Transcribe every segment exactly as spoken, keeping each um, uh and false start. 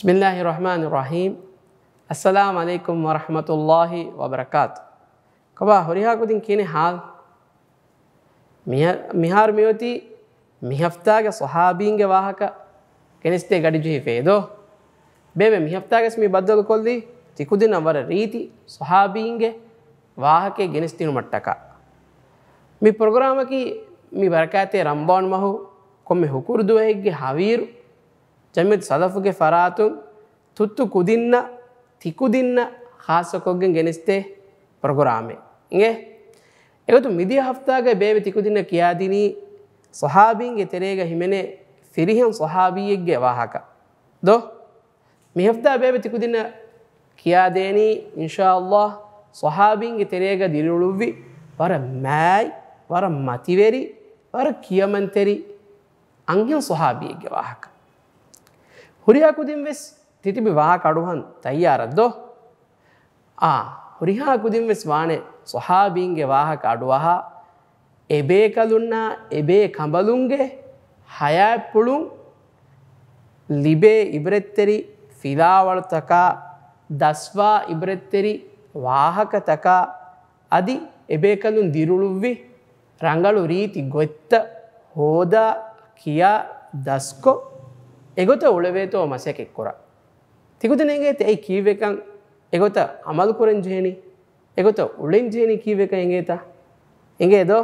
بسم الله الرحمن الرحيم. السلام عليكم ورحمة الله وبركاته. ކޮބާ ހުރިހާ ކުދިން ކިހިނެއް ހާލު؟ މިހާ-، މިހާރު މިއޮތީ މި ހަފްތާގެ ޞަޙާބީންގެ ވާހަކަ ގެނެސްދޭ ގަޑިޖެހިފައި ދޯ؟ ބޭބެ މި ހަފްތާގެސް މި ބައްދަލުކޮށްލީ ތިކުދިންނަށް ވަރަށް ރީތި ޞަޙާބީންގެ ވާހަކައެއް ގެނެސްދިނުމަށްޓަކާ. މި ޕްރޮގްރާމަކީ މި ބަރަކާތްތެރި ރަމަޟާން މަހު ކޮންމެ ހުކުރު ދުވަހެއްގެ ހަވީރު ޖަމިއްޔަތު ސަލަފުގެ ފަރާތުން ތުއްތު ކުދިންނަށް، ތިކުދިންނަށް ޚާއްޞަކޮށްގެން ގެނެސްދޭ ޕްރޮގްރާމެއް އިނގޭ. އެގޮތުން މިދިޔަ ހަފްތާގައި ބޭބެ ތިކުދިންނަށް ކިޔާދިނީ ޞަޙާބީންގެ ތެރޭގަ ހިމެނޭ ފިރިހެން ޞަޙާބީއެއްގެ ވާހަކަ ދޯ؟ މި ހަފްތާ ބޭބެ ތިކުދިންނަށް ކިޔާދޭނީ އިންޝާﷲ ޞަޙާބީންގެ ތެރޭގަ ދިރިއުޅުއްވި ވަރަށް މާތް، ވަރަށް މަތިވެރި، ވަރަށް ކިޔަމަންތެރި އަންހެން ޞަޙާބީއެއްގެ ވާހަކަ. ހުރިހާ ކުދިން ވެސް ތިތިބި ވާހަކަ އަޑުއަހަން ތައްޔާރަށް ދޯ؟ އާ، ހުރިހާ ކުދިން ވެސް ވާނެ ޞަޙާބީންގެ ވާހަކަ އަޑުއަހާ، އެބޭކަލުންނާ އެބޭކަނބަލުންގެ ހަޔާތްޕުޅުން ލިބޭ އިބްރަތްތެރި ފިލާވަޅުތަކާ، ދަސްވާ އިބްރަތްތެރި ވާހަކަތަކާ، އަދި އެބޭކަލުން ދިރިއުޅުއްވި ރަނގަޅު ރީތި ގޮތްތައް ހޯދާ، ކިޔާ، ދަސްކޮށް، އެގޮތަށް އުޅެވޭތޯ މަސައްކަތްކުރާ. ތިކުދިން އެނގޭތަ އެއީ ކީއްވެކަން؟ އެގޮތަށް އަމަލު ކުރަން ޖެހެނީ؟ އެގޮތަށް އުޅެން ޖެހެނީ ކީއްވެކަން އެނގޭތަ؟ އެނގޭ ދޯ؟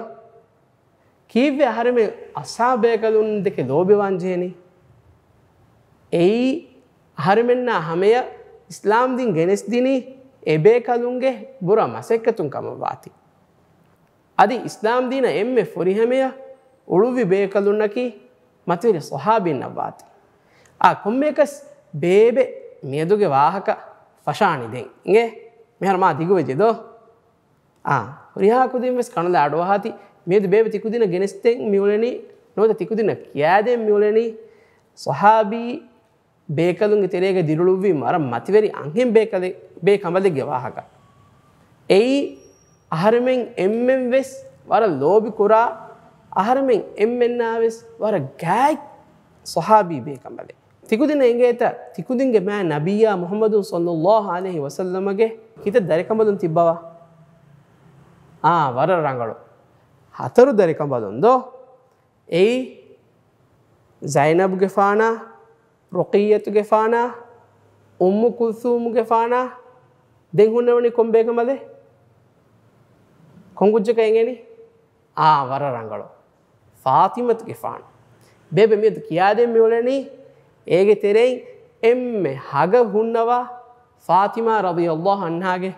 ކީއްވެ އަހަރެމެން އަޞްޙާބު ބޭކަލުން ދެކެ ލޯބިވާން ޖެހެނީ؟ އެއީ އަހަރެމެންނާ ހަމަޔަށް އިސްލާމްދީން ގެނެސްދިނީ އެބޭކަލުންގެ ބުރަ މަސައްކަތުން ކަމަށްވާތީ. އަދި އިސްލާމްދީނަށް އެންމެ ފުރިހަމަޔަށް އުޅުއްވި ބޭކަލުންނަކީ މަތިވެރި ޞަޙާބީންނަށްވާތީ. އާ، ކޮންމެއަކަސް ބޭބެ މިއަދުގެ ވާހަކަ ފަށާނީ ދެން. އިނގޭ؟ މިހާރު މާ ދިގުވެއްޖެ ދޯ؟ އާ، ހުރިހާ ކުދިން ވެސް ކަނުލާ އަޑުއަހާތި. މިއަދު ބޭބެ ތިކުދިނަށް ގެނެސްދޭން މިއުޅެނީ، ނުވަތަ ތިކުދިނަށް ކިޔާދޭން މިއުޅެނީ، ޞަޙާބީ ބޭކަލުންގެ ތެރޭގަ ދިރިއުޅުއްވި ވަރަށް މަތިވެރި އަންހެން ބޭކަލެއް، ބޭކަނބަލެއްގެ ވާހަކަ. އެއީ، އަހަރެމެން އެންމެން ވެސް ވަރަށް ލޯބި ކުރާ، އަހަރެމެން އެންމެންނާ ވެސް ވަރަށް ގާތް ޞަޙާބީ ބޭކަނބަލެއް. ތިކުދިނަށް އެނގޭތަ ތިކުދިންގެ މާތް ނަބިއްޔާ މުޙައްމަދު ޞައްލައްލާހު ޢަލައިހި ވަސައްލަމަގެ ކިތައް ދަރިކަނބަލުން ތިއްބަވާ؟ އާ، ވަރަށް ރަނގަޅު. ހަތަރު ދަރިކަނބަލުން ދޯ؟ އެއީ، ޒައިނަބުގެފާނާ، ރުޤިއްޔަތުގެފާނާ، އުއްމު ކުލްސޫމުގެފާނާ، ދެން ހުންނެވުނީ ކޮން ބޭކަނބަލެއް؟ ކޮން ކުއްޖަކަށް އެނގެނީ؟ އާ، ވަރަށް ރަނގަޅު. ފާޠިމަތުގެފާނު. ބޭބެ މިއަދު ކިޔާދޭން މިއުޅެނީ، އޭގެ ތެރެއިން އެންމެ ހަގަ ހުންނަވާ ފާޠިމާ ރަޟިޔައްލާހު ޢަންހާގެ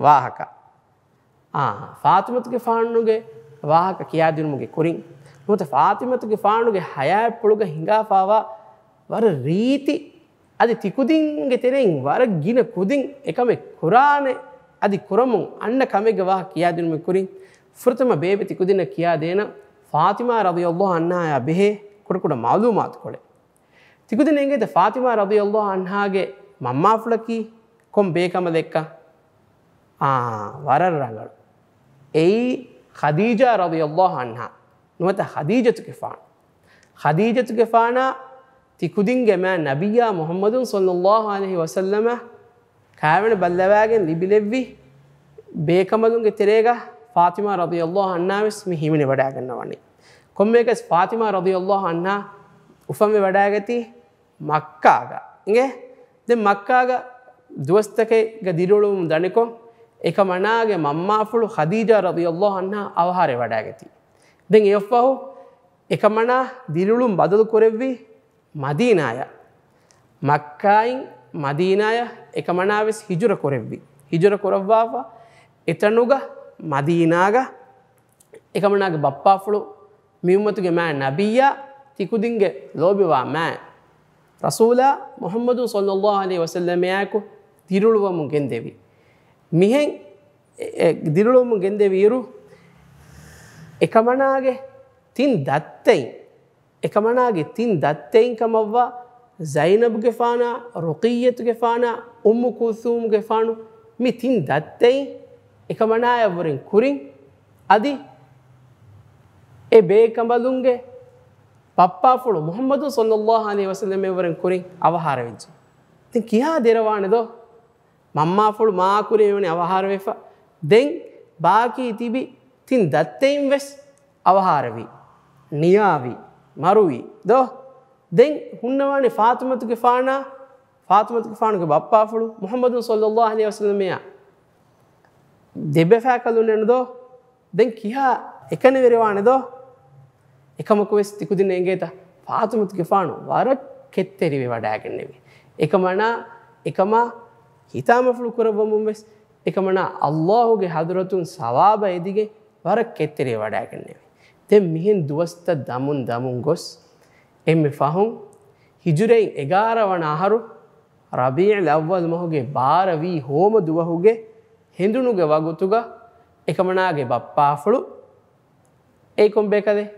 ވާހަކަ. އާ، ފާޠިމަތުގެފާނުގެ ވާހަކަ ކިޔާދިނުމުގެ ކުރިން، ނުވަތަ ފާޠިމަތުގެފާނުގެ ޙަޔާތްޕުޅުގަ ހިނގާފާވާ ވަރަށް ރީތި، އަދި ތިކުދިންގެ ތެރެއިން ވަރަށް ގިނަ ކުދިން އެކަމެއް ކުރާނެ، އަދި ކުރަމުން އަންނަ ކަމެއްގެ ވާހަކަ ކިޔާދިނުމުގެ ކުރިން، ފުރަތަމަ ބޭބެ ތިކުދިންނަށް ކިޔާދޭނަން ފާޠިމާ ރަޟިޔައްލާހު ޢަންހާއާ ބެހޭ ކުޑަކުޑަ މަޢުލޫމާތުކޮޅެއް. ތިކުދިން އެނގޭތަ ފާޠިމާ ރަޟިޔައްލާހު ޢަންހާގެ މަންމާފުޅަކީ ކޮން ބޭކަނބަލެއްކަން؟ އާ، ވަރަށް ރަނގަޅު. އެއީ ޚަދީޖާ ރަޟިޔައްލާހު ޢަންހާ، ނުވަތަ ޚަދީޖަތުގެފާނު. ޚަދީޖަތުގެފާނާ ތިކުދިންގެ މާތް ނަބިއްޔާ މުޙައްމަދު ޞައްލައްލާހު ޢަލައިހި ވަސައްލަމަށް ކާވެނި ބައްލަވާގެން ލިބިލެއްވި ބޭކަނބަލުންގެ ތެރޭގަ ފާޠިމާ ރަޟިޔައްލާހު ޢަންހާ ވެސް މި ހިމެނިވަޑައިގަންނަވަނީ. ކޮންމެއަކަސް ފާޠިމާ ރަޟިޔައްލާހު ޢަންހާ އުފަންވެވަޑައިގަތީ މައްކާގަ އިނގޭ. ދެން މައްކާގަ ދުވަސްތަކެއްގަ ދިރިއުޅުމުން ދަނިކޮށް، އެކަމަނާގެ މަންމާފުޅު ޚަދީޖާ ރަޟިޔައްލާހު ޢަންހާ އަވަހާރަވެވަޑައިގަތީ. ދެން އެއަށްފަހު އެކަމަނާ ދިރިއުޅުން ބަދަލު ކުރެއްވީ މަދީނާޔަށް. މައްކާއިން މަދީނާޔަށް އެކަމަނާ ވެސް ހިޖުރަ ކުރެއްވި. ހިޖުރަ ކުރައްވާފަ، އެތަނުގަ މަދީނާގަ އެކަމަނާގެ ބައްޕާފުޅު، މި އުއްމަތުގެ މާތް ނަބިއްޔާ، ތިކުދިންގެ ލޯބިވާ މާތް ރަސޫލާ މުޙައްމަދު ޞައްލައްލާހު ޢަލައިހި ވަސައްލަމާއެކު ދިރިއުޅުވަމުން ގެންދެވި. މިހެން އެ، އެ، ދިރިއުޅުވަމުން ގެންދެވިއިރު، އެކަމަނާގެ ތިން ދައްތައިން، އެކަމަނާގެ ތިން ދައްތައިން ކަމަށްވާ ޒައިނަބުގެފާނާ، ރުޤިއްޔަތުގެފާނާ، އުއްމު ކުލްސޫމުގެފާނު، މި ތިން ދައްތައިން އެކަމަނާއަށްވުރެން ކުރިން، އަދި އެ ބޭކަނބަލުންގެ ބައްޕާފުޅު މުޙައްމަދު ޞައްލައްލާހު ޢަލައިހި ވަސައްލަމަށްވުރެން ކުރިން އަވަހާރަވެއްޖެ. ދެން ކިހާ ދެރަވާނެ ދޯ؟ މަންމާފުޅު މާ ކުރިން އެވަނީ އަވަހާރަވެފަ. ދެން ބާކީ ތިބި ތިން ދައްތައިން ވެސް އަވަހާރަވީ، ނިޔާވީ، މަރުވީ ދޯ؟ ދެން ހުންނަވާނެ ފާތިމަތުގެފާނާ، ފާތިމަތުގެފާނުގެ ބައްޕާފުޅު މުޙައްމަދު ޞައްލައްލާހު ޢަލައިހި ވަސައްލަމައާ ދެބަފާކަލުންނެއްނު ދޯ؟ ދެން ކިހާ އެކަނިވެރިވާނެ ދޯ؟ އެކަމަކުވެސް ތިކުދިން އެނގޭތަ ފާތިމަތުގެފާނު ވަރަށް ކެތްތެރިވެ ވަޑައިގެންނެވި. އެކަމަނާ، އެކަމާ ހިތާމަފުޅު ކުރައްވަމުން ވެސް، އެކަމަނާ އައްލާހުގެ ޙަޟްރަތުން ސަވާބަށް އެދިގެން ވަރަށް ކެތްތެރިވެ ވަޑައިގެންނެވި. ދެން މިހެން ދުވަސްތައް ދަމުން ދަމުން ގޮސް، އެންމެ ފަހުން ހިޖުރައިން އެގާރަ ވަނަ އަހަރު ރަބީޢުލް އައްވަލް މަހުގެ ބާރަ ވީ ހޯމަ ދުވަހުގެ ހެނދުނުގެ ވަގުތުގަ އެކަމަނާގެ ބައްޕާފުޅު އެއީ ކޮން ބޭކަލެއް؟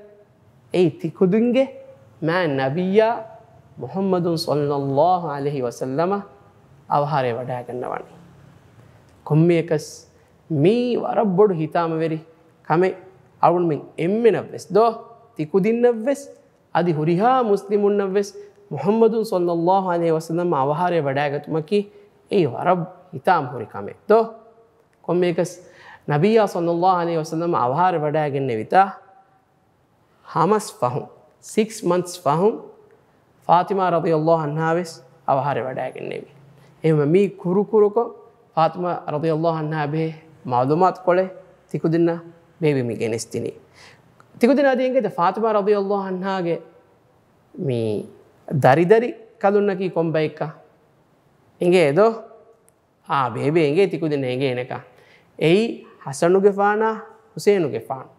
އެއީ ތިކުދިންގެ މާތް ނަބިއްޔާ މުޙައްމަދު ޞައްލައްލާހު ޢަލައިހި ވަސައްލަމަ އަވަހާރަވެ ވަޑައިގަންނަވަނީ. ކޮންމެއަކަސް މީ ވަރަށް ބޮޑު ހިތާމަވެރި ކަމެއް. އަޅުގަނޑުމެން އެންމެނަށްވެސް ދޯ، ތިކުދިންނަށްވެސް އަދި ހުރިހާ މުސްލިމުންނަށްވެސް މުޙައްމަދު ޞައްލައްލާހު ޢަލައިހި ވަސައްލަމަ އަވަހާރަވެ ވަޑައިގަތުމަކީ އެއީ ވަރަށް ހިތާމަހުރި ކަމެއް ދޯ. ކޮންމެއަކަސް ނަބިއްޔާ ޞައްލައްލާހު ޢަލައިހި ވަސައްލަމަ އަވަހާރަވެ ވަޑައިގެންނެވިތާ ހަ މަސް ފަހުން، ސިކްސް މަންތްސް ފަހުން ފާތިމާ ރަޟިޔައްލާހު ޢަންހާ ވެސް އަވަހާރަވެ ވަޑައިގެންނެވި. އެހެންވެ މީ ކުރުކުރުކޮށް ފާތިމާ ރަޟިޔައްލާހު ޢަންހާ ބެހޭ މަޢުލޫމާތުކޮޅެއް ތިކުދިންނަށް ބޭބެ މި ގެނެސްދިނީ. ތިކުދިން އަދި އެނގޭތަ ފާތިމާ ރަޟިޔައްލާހު ޢަންހާގެ މި ދަރިދަރި ކަލުންނަކީ ކޮން ބައެއްކަން؟ އެނގޭ ދޯ؟ އާ، ބޭބެ އެނގޭ ތިކުދިންނަށް އެނގޭނެކަން. އެއީ ޙަސަނުގެފާނާ ޙުސައިނުގެފާނު.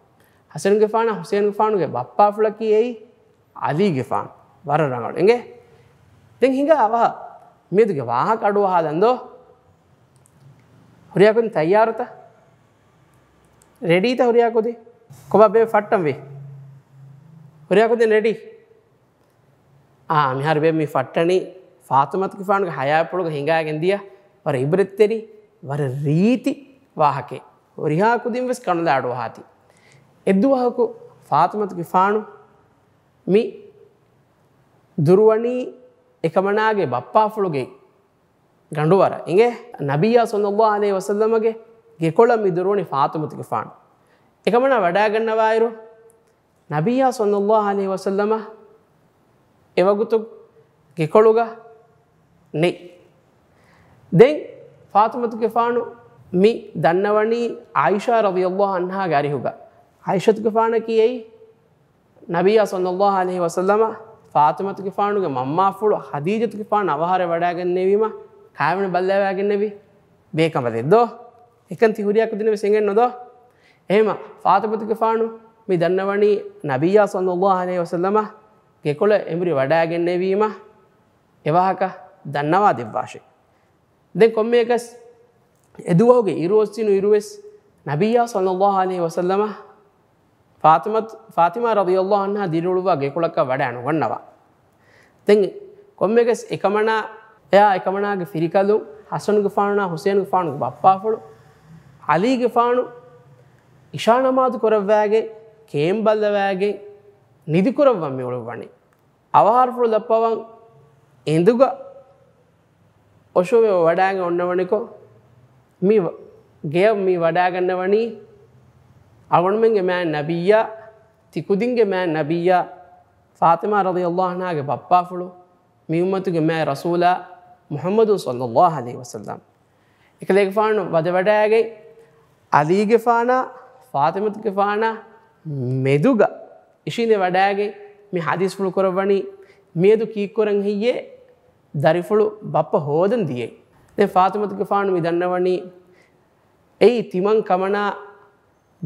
ޙަސަނުގެފާނާ ޙުސައިނުގެފާނުގެ ބައްޕާފުޅަކީ އެއީ ޢަލީގެފާނު. ވަރަށް ރަނގަޅު. އެނގޭ؟ ދެން ހިނގާ އަވަހަށް މިއަދުގެ ވާހަކަ އަޑުއަހާލަން ދޯ؟ ހުރިހާ ކުދިން ތައްޔާރުތަ؟ ރެޑީތަ ހުރިހާ ކުދިން؟ ކޮބާ ބޭބެ ފައްޓަންވީ؟ ހުރިހާ ކުދިން ރެޑީ؟ އާ، މިހާރު ބޭބެ މި ފައްޓަނީ ފާތިމަތުގެފާނުގެ ޙަޔާތްޕުޅުގަ ހިނގާގެން ދިޔަ ވަރަށް ޢިބްރަތްތެރި، ވަރަށް ރީތި ވާހަކައެއް. ހުރިހާ ކުދިން ވެސް ކަނުލާ އަޑުއަހާތީ. އެއްދުވަހަކު ފާތިމަތުގެފާނު މި ދުރުވަނީ އެކަމަނާގެ ބައްޕާފުޅުގެ ގަނޑުވަރަށް އިނގޭ. ނަބިއްޔާ ޞައްލައްލާހު ޢަލައިހި ވަސައްލަމަގެ ގެކޮޅަށް މި ދުރުވަނީ ފާތިމަތުގެފާނު. އެކަމަނާ ވަޑައިގަންނަވާއިރު، ނަބިއްޔާ ޞައްލައްލާހު ޢަލައިހި ވަސައްލަމަ އެވަގުތު ގެކޮޅުގަ ނެތް. ދެން ފާތިމަތުގެފާނު މި ދަންނަވަނީ ޢާއިޝާ ރަޟިޔައްލާހު ޢަންހާގެ އަރިހުގަ. ޢާއިޝަތުގެފާނަކީ އެއީ ނަބިއްޔާ ޞައްލައްލާހު ޢަލައިހި ވަސައްލަމަ ފާތިމަތުގެފާނުގެ މަންމާފުޅު ޚަދީޖަތުގެފާނު އަވަހާރަވެ ވަޑައިގެންނެވީމަ ކާވެނި ބައްލަވާގެންނެވި ބޭކަނބަލެއް ދޯ؟ އެކަން ތި ހުރިހާ ކުދިންނަށް ވެސް އެނގެން ނުދޯ؟ އެހެމަ ފާތިމަތުގެފާނު މި ދަންނަވަނީ ނަބިއްޔާ ޞައްލައްލާހު ޢަލައިހި ވަސައްލަމަ ގެކޮޅަށް އެނބުރި ވަޑައިގެންނެވީމަ އެވާހަކަ ދަންނަވާ ދެއްވާށޭ. ދެން ކޮންމެއަކަސް އެދުވަހުގެ އިރު އޮއްސިނު އިރުވެސް ނަބިއްޔާ ޞައްލައްލާހު ޢަލައިހި ވަސައްލަމަ ފާތިމަ، ފާތިމާ ރަޟިޔައްލާހު ޢަންހާ ދިރިއުޅުއްވާ ގެކޮޅަކަށް ވަޑައިނުގަންނަވާ. ދެން ކޮންމެއަކަސް އެކަމަނާ، އެއާ އެކަމަނާގެ ފިރިކަލުން ޙަސަނުގެފާނާ ޙުސައިނުގެފާނުގެ ބައްޕާފުޅު ޢަލީގެފާނު ޢިޝާ ނަމާދު ކުރައްވާގެން ކޭން ބައްލަވާގެން ނިދިކުރައްވަން މި އުޅުއްވަނީ. އަވަހާރަފުޅު ލައްޕަވަން އެނދުގަ އޮށޯވެ ވަޑައިގެން އޮންނަވަނިކޮށް، މި ވަ، ގެޔަށް މި ވަޑައިގަންނަވަނީ އަޅުގަނޑުމެންގެ މާތް ނަބިއްޔާ، ތިކުދިންގެ މާތް ނަބިއްޔާ، ފާތިމާ ރަޟިޔައްލާހު ޢަންހާގެ ބައްޕާފުޅު، މި އުއްމަތުގެ މާތް ރަސޫލާ މުޙައްމަދު ޞައްލައްލާހު ޢަލައިހި ވަސައްލަމް. އެކަލޭގެފާނު ވަދެ ވަޑައިގެން ޢަލީގެފާނާ ފާތިމަތުގެފާނާ މެދުގަ އިށީނދެ ވަޑައިގެން މި ޙަދީޘްފުޅު ކުރައްވަނީ، މިއަދު ކީއްކުރަން ހެއްޔޭ ދަރިފުޅު ބައްޕަ ހޯދަން ދިޔައީ؟ ދެން ފާތިމަތުގެފާނު މި ދަންނަވަނީ، އެއީ ތިމަން ކަމަނާ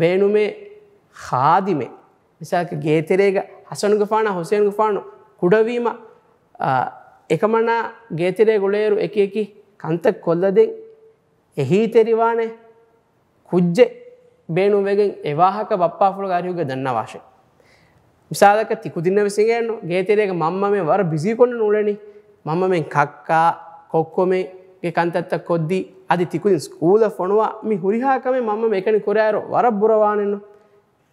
ބޭނުމޭ ޚާދިމެއް. މިސާލަކަށް ގޭތެރޭގަ ޙަސަނުގެފާނާ ޙުސައިނުގެފާނު ކުޑަވީމަ، އާ، އެކަމަނާ ގޭތެރޭގަ އުޅޭއިރު އެކި އެކި ކަންތައް ކޮށްލަދޭން އެހީތެރިވާނެ ކުއްޖެއް ބޭނުންވެގެން އެ ވާހަކަ ބައްޕާފުޅުގެ އަރިހުގަ ދަންނަވާށޭ. މިސާލަކަށް ތިކުދިންނަށް ވެސް އެނގޭނު، ގޭތެރޭގަ މަންމަމެން ވަރަށް ބިޒީކޮށް ނޫޅެނީ. މަންމަމެން ކައްކާ، ކޮއްކޮމެންގެ ކަންތައްތައް ކޮށްދީ، އަދި ތިކުދިން ސްކޫލަށް ފޮނުވާ މި ހުރިހާ ކަމެއް މަންމަމެން އެކަނި ކުރާއިރު ވަރަށް ބުރަވާނެނު.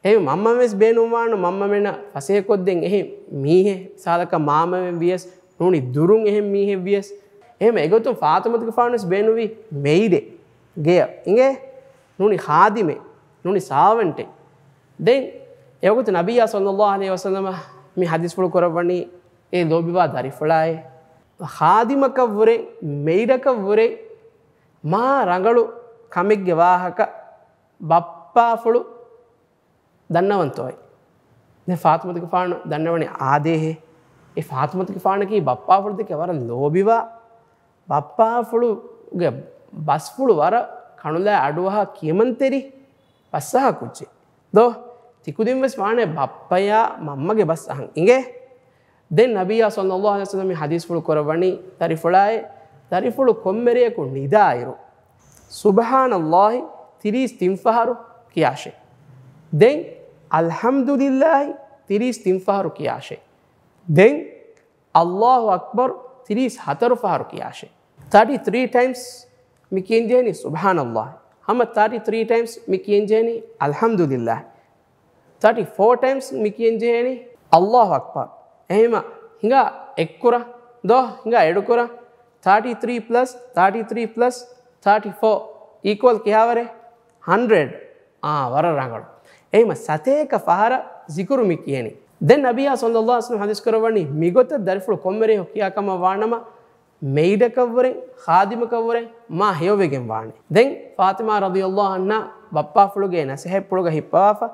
އެހެން މަންމަމެން ވެސް ބޭނުންވާނު، މަންމަމެންނަށް ފަސޭހަކޮށްދޭން އެހެން މީހެއް، މިސާލަކަށް މާމަމެން ވިޔަސް، ނޫނީ ދުރުން އެހެން މީހެއް ވިޔަސް، އެހެން އެގޮތުން ފާތިމަތުގެފާނުވެސް ބޭނުވީ މެއިޑެއް، ގެޔަށް އިނގޭ، ނޫނީ ޚާދިމެއް، ނޫނީ ސާވަންޓެއް. ދެން އެވަގުތު ނަބިއްޔާ ޞައްލައްލާހު ޢަލައިހި ވަސައްލަމަ މި ޙަދީޘްފުޅު ކުރައްވަނީ އެ ލޯބިވާ ދަރިފުޅާއޭ. ޚާދިމަކަށްވުރެ، މެއިޑަކަށްވުރެ މާ ރަނގަޅު ކަމެއްގެ ވާހަކަ ބައްޕާފުޅު ދަންނަވަންތޯއޭ. ދެން ފާތިމަތުގެފާނު ދަންނަވަނީ އާދޭހޭ. އެ ފާތިމަތުގެފާނަކީ ބައްޕާފުޅު ދެކެ ވަރަށް ލޯބިވާ، ބައްޕާފުޅުގެ ބަސްފުޅު ވަރަށް ކަނުލާ އަޑުއަހާ ކިޔަމަންތެރި ބަސްއަހާ ކުއްޖެއް. ދޯ، ތިކުދިން ވެސް ވާނެ ބައްޕަޔާ މަންމަގެ ބަސް އަހަން އިނގޭ. ދެން ނަބިއްޔާ ޞައްލައްލާހު ޢަލައިހި ވަސައްލަމަ މި ޙަދީޘްފުޅު ކުރައްވަނީ ދަރިފުޅާއޭ، ދަރިފުޅު ކޮންމެ ރެޔަކު ނިދާއިރު، ސުބްޙާނައްލާހި ތިރީސް ތިން ފަހަރު ކިޔާށޭ. ދެން އަލްޙަމްދުލިއްލާހި ތިރީސް ތިން ފަހަރު ކިޔާށޭ. ދެން އައްލާހު އަކްބަރު ތިރީސް ހަތަރު ފަހަރު ކިޔާށޭ. ތާޓީ ތްރީ ޓައިމްސް މި ކިޔަންޖެހެނީ ސުބްޙާނައްލާހި. ހަމަ ތާޓީ ތްރީ ޓައިމްސް މި ކިޔަންޖެހެނީ އަލްޙަމްދުލިއްލާހި. ތާޓީ ފޯ ޓައިމްސް މި ކިޔަންޖެހެނީ އައްލާހު އަކްބަރު. އެހެންވީމަ ހިނގާ އެއްކުރަން ދޯ، ހިނގާ އެޑުކުރަން. ތާޓީ ތްރީ ޕްލަސް ތާޓީ ތްރީ ޕްލަސް ތާޓީ ފޯ އީކުއަލް ކިހާވަރެއް؟ ހަންޑްރެޑް. އާ، ވަރަށް ރަނގަޅު. އެހެންވީމަ ސަތޭކަ ފަހަރަށް ޒިކުރު މި ކިޔަނީ. ދެން ނަބިއްޔާ ޞައްލައްލާހު ޢަލައިހި ވަސައްލަމަ ޙަދީޘް ކުރައްވަނީ މިގޮތަށް ދަރިފުޅު ކޮންމެ ރެޔަކު ކިޔާ ކަމަށް ވާނަމަ، މެއިޑަކަށްވުރެ، ޚާދިމަކަށްވުރެ މާ ހެޔޮވެގެން ވާނެ. ދެން ފާތިމާ ރަޟިޔައްލާހު ޢަންހާ ބައްޕާފުޅުގެ ނަޞޭޙަތްޕުޅުގަ ހިއްޕަވާފަ،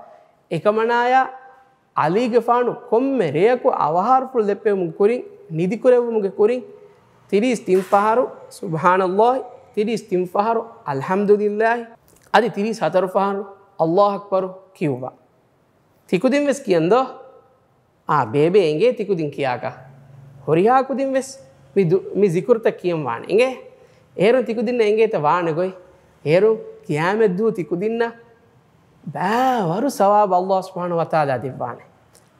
އެކަމަނާޔާ ޢަލީގެފާނު ކޮންމެ ރެޔަކު އަވަހާރަފުޅު ލެއްޕެވުމުގެ ކުރިން، ނިދިކުރެއްވުމުގެ ކުރިން، ތިރީސް ތިން ފަހަރު ސުބްޙާނައްލާހި، ތިރީސް ތިން ފަހަރު އަލްޙަމްދުލިއްލާހި، އަދި ތިރީސް ހަތަރު ފަހަރު އައްލާހު އަކްބަރު ކިޔުއްވާ. ތިކުދިން ވެސް ކިޔަން ދޯ؟ އާ، ބޭބެ އެނގޭ ތިކުދިން ކިޔާކަށް. ހުރިހާ ކުދިން ވެސް މި ދު-، މި ޒިކުރުތައް ކިޔަން ވާނެ. އިނގޭ؟ އޭރުން ތިކުދިންނަށް އެނގޭތަ ވާނެ ގޮތް؟ އޭރުން ޤިޔާމަތްދުވަހު ތިކުދިންނަށް ބައިވަރު ސަވާބު އައްލާހު ސުބްޙާނަހު ވަތަޢާލާ ދެއްވާނެ.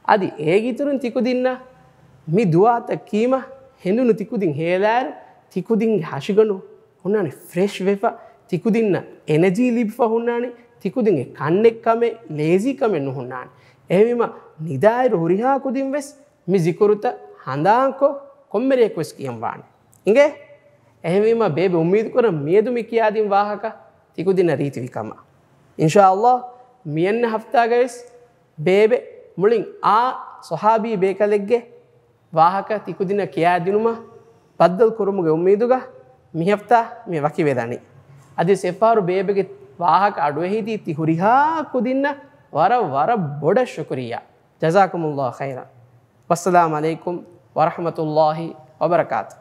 އަދި އޭގެއިތުރުން ތިކުދިންނަށް މި ދުޢާތައް ކީމަ ހެނދުނު ތިކުދިން ހޭލާއިރު، ތިކުދިންގެ ހަށިގަނޑު ހުންނާނެ ފްރެޝް ވެފަ، ތިކުދިންނަށް އެނަޖީ ލިބިފަ ހުންނާނެ، ތިކުދިންގެ ކަންނެއްކަމެއް، ލޭޒީކަމެއް ނުހުންނާނެ. އެހެންވީމަ ނިދާއިރު ހުރިހާ ކުދިން ވެސް މި ޒިކުރުތައް ހަނދާންކޮށް، ކޮންމެ ރެޔަކު ވެސް ކިޔަން ވާނެ. އިނގޭ؟ އެހެންވީމަ ބޭބެ އުއްމީދު ކުރަން މިއަދު މި ކިޔާދިން ވާހަކަ ތިކުދިންނަށް ރީތިވި ކަމަށް. އިންޝާﷲ މިއަންނަ ހަފްތާގަވެސް ބޭބެ މުޅިން އާ ޞަޙާބީ ބޭކަލެއްގެ ވާހަކަ ތިކުދިންނަށް ކިޔާދިނުމަށް ބައްދަލު ކުރުމުގެ އުއްމީދުގަ މި ހަފްތާ މި ވަކިވެލަނީ. އަދިވެސް އެއްފަހަރު ބޭބެގެ ވާހަކަ އަޑުއެހިދީ ތި ހުރިހާ ކުދިންނަށް ވަރަށް ވަރަށް ބޮޑަށް ޝުކުރިއްޔާ. ޖަޒާކުމުﷲ ޚައިރަން. ވައްސަލާމު ޢަލައިކުމް ވަރަޙްމަތުﷲ ވަބަރަކާތު.